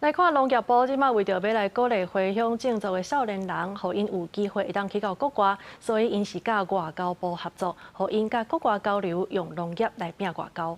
來看農業部這擺為著欲來鼓勵回鄉種作的少年人，予𪜶有機會會當去到國外，所以𪜶是佮外交部合作，予𪜶佮國外交流，用農業來拼外交。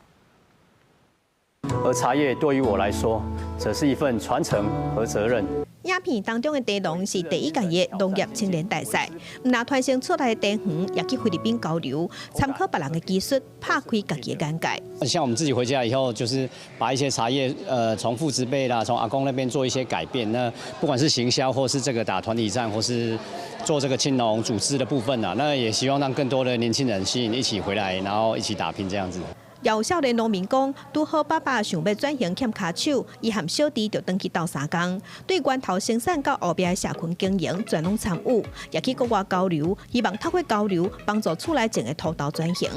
而茶葉對於我來說，則是一份傳承和責任。影片當中的茶農是第一屆的農業青年大賽，毋但傳承出來的茶園，也去菲律賓交流，參考別人的技術，拍開家己的眼界。像我們自己回家以後，就是把一些茶葉，從父執輩啦，從阿公那邊做一些改變。那不管是行銷，或是這個打團體戰，或是做這個青農組織的部分啊，那也希望讓更多的年輕人吸引一起回來，然後一起打拼這樣子。有少年農民講，拄好爸爸想欲轉型欠跤手，伊和小弟就轉去鬥相共，對源頭生產到後壁的社群經營全攏參與，也去國外交流，希望透過交流幫助厝內種的土豆轉型。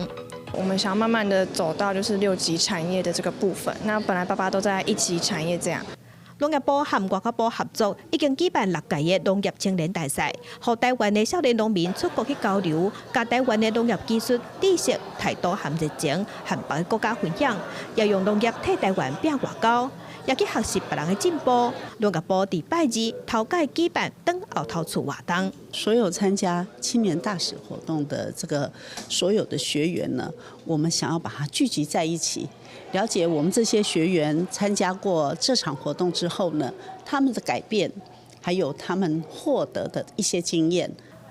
我們想要慢慢的走到就是六級產業的這個部分。那本來爸爸都在一級產業這樣。農業部和外交部合作，已經舉辦六屆的農業青年大賽，予台灣的少年農民出國去交流，共台灣的農業技術、知識、態度和熱情，和別个國家分享，也用農業替台灣拼外交，也去學習別人的進步。農業部佇拜二頭擺舉辦轉後頭厝活動。所有參加青年大使活動的這個所有的學員呢，我們想要把它聚集在一起，了解我們這些學員參加過這場活動之後呢，他們的改變，還有他們獲得的一些經驗。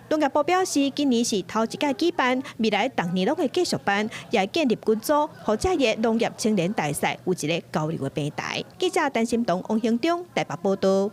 農業部表示，今年是頭一屆舉辦，未來逐年攏會繼續辦，也會建立群組，予這個農業青年大賽有一個交流的平台。記者陳心彤、王興中台北報道。